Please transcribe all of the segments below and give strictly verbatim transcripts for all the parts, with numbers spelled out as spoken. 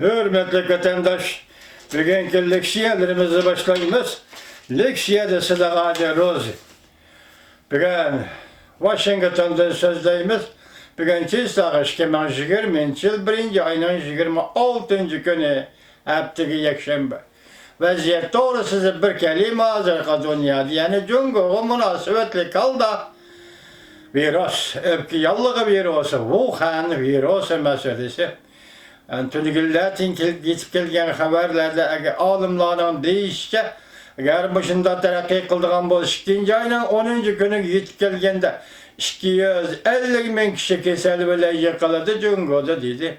ھۆرمەتلىك ۋەتەنداش، بۈگۈنكى لېكسىيەلىرىمىزنى باشلايمىز. لېكسىيەدە سىلەرگە ھازىر روزى. بۈگۈن ۋاشىنگتوندىن سۆزلەيمىز. بۈگۈن چىسلاغا ئىككى مىڭ يىگىرمىنچى يىل بىرىنچى ئاينىڭ يىگىرمە ئالتىنچى كۈنى، ھەپتىگە يەكشەنبە. ۋەزىيەت توغرىسىدا بىر كەلىمە ھازىرقى دۇنيادا، يەنى جۇڭگوغا مۇناسىۋەتلىك ھالدا ۋىرۇس، ئۆپكە ياللۇغى ۋىرۇسى، ۋۇخەن ۋىرۇسى مەسىلىسى. تۈنۈگۈنلەردىن كېلىپ يېتىپ كەلگەن خەۋەرلەردە، ئەگەر ئالىملارنىڭ دېيىشىچە، ئەگەر مۇشۇنداق تەرەققىي قىلىدىغان بولسا، ئىككىنچى ئاينىڭ ئونىنچى كۈنىگە يېتىپ كەلگەندە، ئىككى يۈز ئەللىك مىڭ كىشى كېسەل بىلەن يىقىلىدۇ جۇڭگودا، دېدى.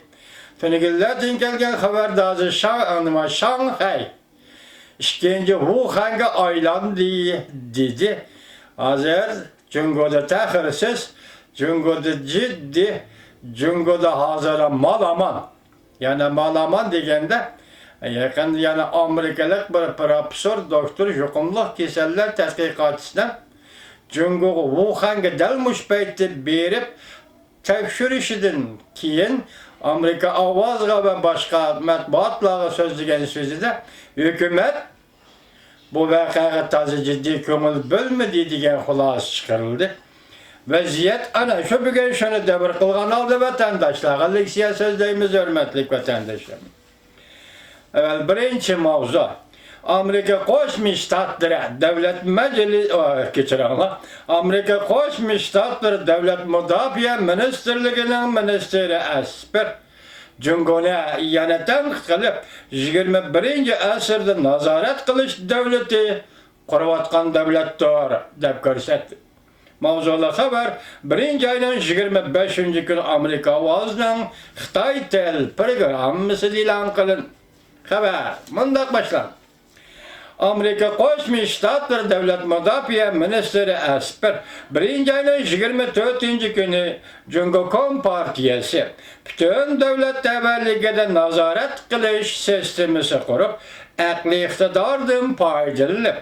تۈنۈگۈنلەردىن كەلگەن خەۋەردە ھازىر شاڭ-، نېمە، شاڭخەي ئىككىنچى ۋۇخەنگە ئايلاندى، دېدى. ھازىر جۇڭگودا تەخىرسىز، جۇڭگودا جىددىي، جۇڭگودا ھازىر مالامان. يەنە مالامان دېگەندە، يېقىندا يەنە ئامېرىكىلىق بىر پروفېسسور، دوكتور، يۇقۇملۇق كېسەللەر تەتقىقاتچىسىنىڭ جۇڭگوغا، ۋۇخەنگە دەل مۇشۇ پەيتتە بېرىپ تەكشۈرۈشىدىن كېيىن، ئامېرىكا ئاۋازىغا ۋە باشقا مەتبۇئاتلارغا سۆزلىگەن سۆزىدە، ھۆكۈمەت بۇ ۋەقەگە تازا جىددىي كۆڭۈل بۆلمىدى، دېگەن خۇلاسە چىقىرىلدى. ۋەزىيەت ئەنە شۇ. بۈگۈن شۇنى دەۋر قىلغان ھالدا ۋەتەنداشلارغا لېكسىيە سۆزلەيمىز، ھۆرمەتلىك ۋەتەنداشلىرىم. ئەۋەل بىرىنچى ماۋزۇ. ئامېرىكا قوشما شتاتلىرى دۆلەت مەجلى-، ئا، كەچۈرۈڭلار. ئامېرىكا قوشما شتاتلىرى دۆلەت مۇداپىئە مىنىستىرلىكىنىڭ مىنىستىرى ئەسپەر جۇڭگونى يەنە تەنقىد قىلىپ، يىگىرمە بىرىنچى ئەسىردە نازارەت قىلىش دۆلىتى قۇرۇۋاتقان دۆلەتتۇر، دەپ كۆرسەتتى. ماۋزۇلۇق خەۋەر بىرىنچى ئاينىڭ يىگىرمە بەشىنچى كۈنى ئامېرىكا ئاۋازىنىڭ خىتاي تىل پروگراممىسىدا ئېلان قىلىندى. خەۋەر مۇنداق باشلاندى. ئامېرىكا قوشما شتاتلىرى دۆلەت مۇداپىئە مىنىستىرى ئەسپەر بىرىنچى ئاينىڭ يىگىرمە تۆتىنچى كۈنى جۇڭگو كومپارتىيەسى پۈتۈن دۆلەت تەۋەلىكىدە نازارەت قىلىش سىستېمىسى قۇرۇپ، ئەقلىي ئىقتىداردىن پايدىلىنىپ،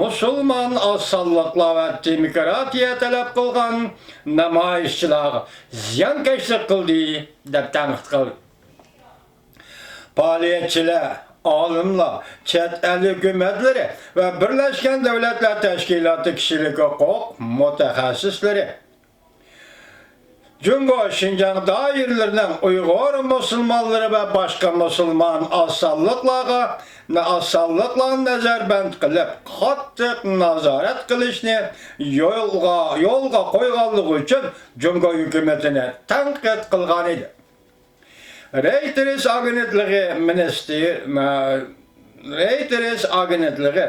مۇسۇلمان ئاز سانلىقلار ۋە دېموكراتىيە تەلەپ قىلغان نامايىشچىلارغا زىيانكەشلىك قىلدى، دەپ تەنقىد قىلدى. پائالىيەتچىلەر، ئالىملار، چەت ئەل ھۆكۈمەتلىرى ۋە بىرلەشكەن دۆلەتلەر تەشكىلاتى كىشىلىك ھوقۇق مۇتەخەسسىسلىرى، جۇڭگو شىنجاڭ دائىرىلىرىنىڭ ئۇيغۇر مۇسۇلمانلىرى ۋە باشقا مۇسۇلمان ئاز سانلىقلارغا، ئاز سانلىقلارنى نەزەربەند قىلىپ، قاتتىق نازارەت قىلىشنى يولغا، يولغا قويغانلىقى ئۈچۈن جۇڭگو ھۆكۈمىتىنى تەنقىد قىلغان ئىدى. رەيتېرس ئاگېنتلىقى مىنىستىر-، مە-، رەيتېرس ئاگېنتلىقى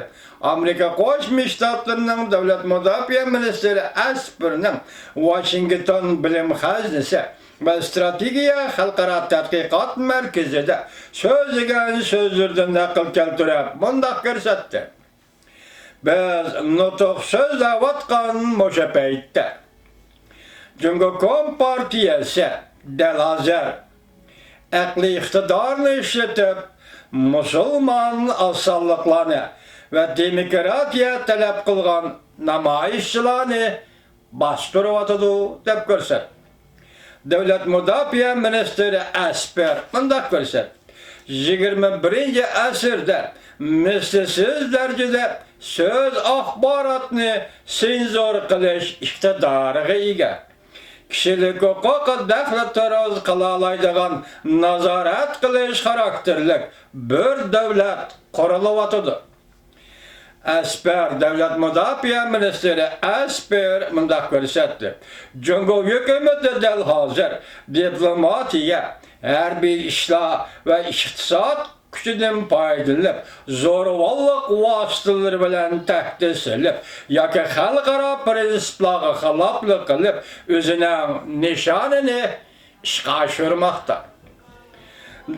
ئامېرىكا قوشما شتاتلىرىنىڭ دۆلەت مۇداپىئە مىنىستىرى ئەسپىرنىڭ ۋاشىنگتون بىلىم خەزنىسى ۋە ئىستراتېگىيە خەلقئارا تەتقىقات مەركىزىدە سۆزلىگەن سۆزلىرىدىن نەقىل كەلتۈرۈپ مۇنداق كۆرسەتتى. بىز نۇتۇق سۆزلەۋاتقان مۇشۇ پەيتتە، جۇڭگو كومپارتىيەسى دەل ھازىر ئەقلىي ئىقتىدارنى ئىشلىتىپ، مۇسۇلمان ئاز سانلىقلارنى ۋە دېموكراتىيە تەلەپ قىلغان نامايىشچىلارنى باستۇرۇۋاتىدۇ، دەپ كۆرسەتتى. دۆلەت مۇداپىئە مىنىستىرى ئەسپەر مۇنداق كۆرسەتتى: يىگىرمە بىرىنچى ئەسىردە مىسلىسىز دەرىجىدە سۆز ئاخباراتنى سېنزۇر قىلىش ئىقتىدارىغا ئىگە، كىشىلىك ھوقۇققا دەخلى تەرۇز قىلالايدىغان نازارەت قىلىش خاراكتېرلىك بىر دۆلەت قۇرۇلۇۋاتىدۇ. ئەسپەر، دۆلەت مۇداپىئە مىنىستىرى ئەسپەر مۇنداق كۆرسەتتى: جۇڭگو ھۆكۈمىتى دەل ھازىر دىپلوماتىيە، ھەربىي ئىشلار ۋە ئىقتىساد كۈچىدىن پايدىلىنىپ، زورىۋاللىق ۋاسىتىلىرى بىلەن تەھدىت سېلىپ ياكى خەلقئارا پىرىنسىپلارغا خىلاپلىق قىلىپ، ئۆزىنىڭ نىشانىنى ئىشقا ئاشۇرماقتا.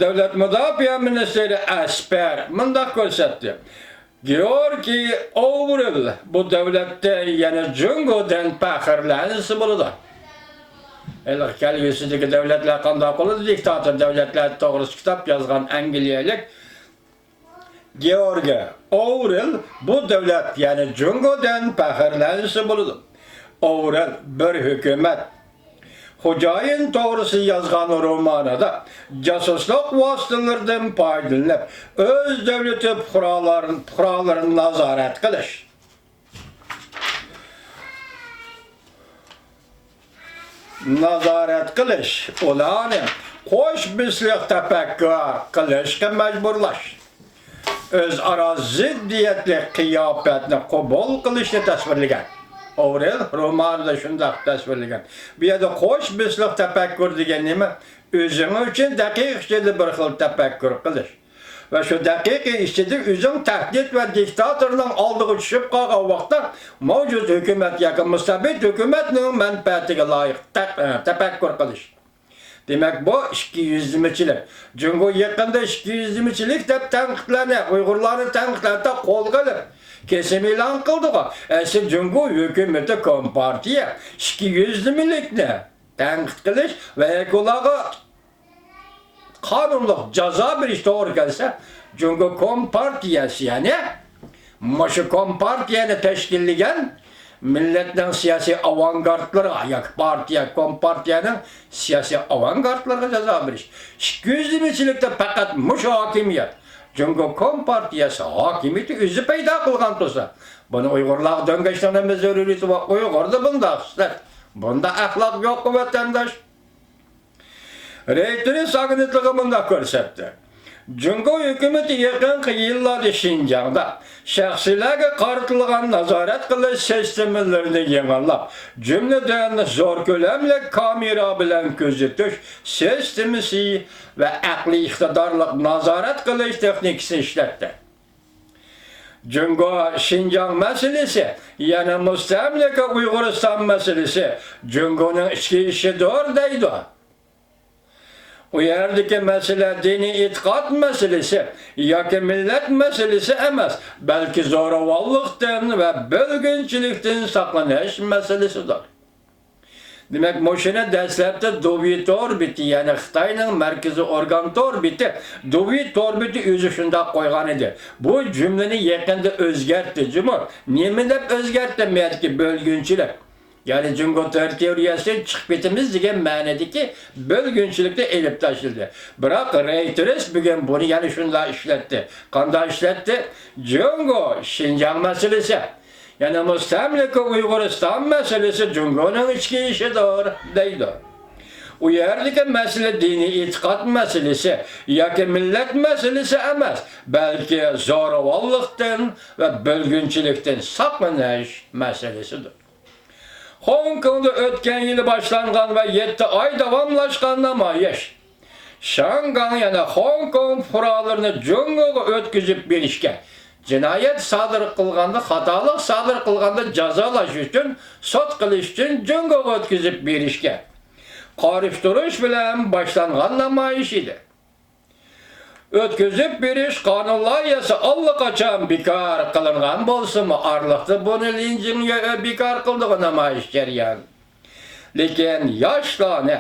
دۆلەت مۇداپىئە مىنىستىرى ئەسپەر مۇنداق كۆرسەتتى: گېئورگىي ئوۋرېل بۇ دۆلەتتە يەنە جۇڭگودىن پەخىرلەنسە بولىدۇ. ھېلىقى كەلگۈسىدىكى دۆلەتلەر قانداق بولىدۇ؟ دىكتاتور دۆلەتلەر توغرىسىدا كىتاب يازغان ئەنگلىيەلىك گېئورگىي ئوۋرېل بۇ دۆلەت يەنە جۇڭگودىن پەخىرلەنسە بولىدۇ. ئوۋرېل بىر ھۆكۈمەت، خوجايىن توغرىسىدا يازغان رومانىدا جاسۇسلۇق ۋاسىتىلىرىدىن پايدىلىنىپ، ئۆز دۆلىتى پۇقرالار-، پۇقرالىرىنى نازارەت قىلىش، نازارەت قىلىش، ئۇلارنى قوش بېسىقلىق تەپەككۇر قىلىشقا مەجبۇرلاش، ئۆزئارا زىددىيەتلىك قىياپەتنى قوبۇل قىلىشنى تەسۋىرلىگەن. ئوۋېل رومانىدا شۇنداق تەسۋىرلىگەن. بۇ يەردە قوش بېسىقلىق تەپەككۇر دېگەن نېمە؟ ئۆزۈڭ ئۈچۈن دەقىقە ئىچىدە بىر خىل تەپەككۇر قىلىش ۋە شۇ دەقىقە ئىچىدە ئۆزۈڭ تەھدىت ۋە دىكتاتورنىڭ ئالدىغا چۈشۈپ قالغان ۋاقىتتا مەۋجۇت ھۆكۈمەت ياكى مۇستەبىت ھۆكۈمەتنىڭ مەنپەئەتىگە لايىق تەپ-، تەپەككۇر قىلىش. دېمەك، بۇ ئىككى يۈزلىمىچىلىك. جۇڭگو يېقىندا ئىككى يۈزلىمىچىلىك دەپ تەنقىدلەرنى، ئۇيغۇرلارنى تەنقىدلەردە قولغا ئېلىپ، كېسىم ئېلان قىلدىغۇ. ئەسلى جۇڭگو ھۆكۈمىتى، كومپارتىيە ئىككى يۈزلىمىلىكنى تەنقىد قىلىش ۋە ياكى ئۇلارغا قانۇنلۇق جازا بېرىش توغرا كەلسە، جۇڭگو كومپارتىيەسى، يەنى مۇشۇ كومپارتىيەنى تەشكىللىگەن مىللەتنىڭ سىياسىي ئاۋانگارتلىرىغا ياكى پارتىيە، كومپارتىيەنىڭ سىياسىي ئاۋانگارتلىرىغا جازا بېرىش. ئىككى يۈزلىمىچىلىكتە پەقەت مۇشۇ ھاكىمىيەت، جۇڭگو كومپارتىيەسى ھاكىمىيىتى ئۆزى پەيدا قىلغان تۇرسا، بۇنى ئۇيغۇرلارغا دۆڭگەشنىڭ نېمە زۆرۈرىيىتى بار؟ ئۇيغۇردا بۇنداق ئىشلەت، بۇنداق ئەخلاق يوققۇ ۋەتەنداش. رېيتېرس ئاگېنتلىقى مۇنداق كۆرسەتتى: جۇڭگو ھۆكۈمىتى يېقىنقى يىللاردا شىنجاڭدا شەخسلەرگە قارىتىلغان نازارەت قىلىش سىستېمىلىرىنى يېڭىلاپ، جۈملىدىن زور كۆلەملىك كامېرا بىلەن كۆزىتىش سىستېمىسى ۋە ئەقلىي ئىقتىدارلىق نازارەت قىلىش تېخنىكىسىنى ئىشلەتتى. جۇڭگو شىنجاڭ مەسىلىسى، يەنى مۇستەملىكە ئۇيغۇرىستان مەسىلىسى جۇڭگونىڭ ئىچكى ئىشىدۇر دەيدۇ. ئۇ يەردىكى مەسىلە دىنىي ئېتىقاد مەسىلىسى ياكى مىللەت مەسىلىسى ئەمەس، بەلكى زوراۋانلىقتىن ۋە بۆلگۈنچىلىكتىن ساقلىنىش مەسىلىسىدۇر. دېمەك، مۇشۇنى دەسلەپتە دۇۋى تور بېتى، يەنى خىتاينىڭ مەركىزىي ئورگان تور بېتى دۇۋى تور بېتى ئۆزى شۇنداق قويغان ئىدى. بۇ جۈملىنى يېقىندا ئۆزگەرتتى جۇمۇ. نېمە دەپ ئۆزگەرتتى؟ مەيەردىكى بۆلگۈنچىلىك، يەنى جۇڭگو تېررىتورىيەسىدىن چىقىپ كېتىمىز دېگەن مەنىدىكى بۆلگۈنچىلىكنى ئېلىپ تاشلىدى. بىراق رېيتېرس بۈگۈن بۇنى يەنە شۇنداق ئىشلەتتى. قانداق ئىشلەتتى؟ جۇڭگو شىنجاڭ مەسىلىسى، يەنى مۇستەملىكە ئۇيغۇرىستان مەسىلىسى جۇڭگونىڭ ئىچكى ئىشىدۇر، دەيدۇ. ئۇ يەردىكى مەسىلە دىنىي ئېتىقاد مەسىلىسى ياكى مىللەت مەسىلىسى ئەمەس، بەلكى زوراۋانلىقتىن ۋە بۆلگۈنچىلىكتىن ساقلىنىش مەسىلىسىدۇر. خوڭكوڭدا ئۆتكەن يىلى باشلانغان ۋە يەتتە ئاي داۋاملاشقان نامايىش شاڭگاڭ، يەنى خوڭكوڭ پۇقرالىرىنى جۇڭگوغا ئۆتكۈزۈپ بېرىشكە، جىنايەت سادىر قىلغاندا، خاتالىق سادىر قىلغاندا جازالاش ئۈچۈن، سوت قىلىش ئۈچۈن جۇڭگوغا ئۆتكۈزۈپ بېرىشكە قارشى تۇرۇش بىلەن باشلانغان نامايىش ئىدى. ئۆتكۈزۈپ بېرىش قانۇن لايىھەسى ئاللىقاچان بىكار قىلىنغان بولسىمۇ، ئارىلىقتا بۇنى لىن جىڭيې بىكار قىلدىغۇ نامايىش جەريان. لېكىن ياشلارنى،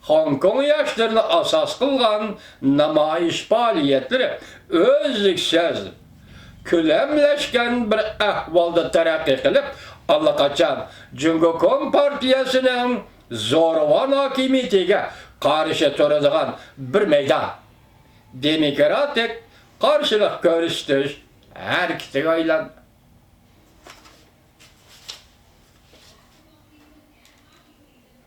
خوڭكوڭ ياشلىرىنى ئاساس قىلغان نامايىش پائالىيەتلىرى ئۈزلۈكسىز، كۆلەملەشكەن بىر ئەھۋالدا تەرەققىي قىلىپ، ئاللىقاچان جۇڭگو كومپارتىيەسىنىڭ زورىۋان ھاكىمىيىتىگە قارشى تۇرىدىغان بىر مەيدان، دېموكراتىك قارشىلىق كۆرسىتىش ھەرىكىتىگە ئايلاندى.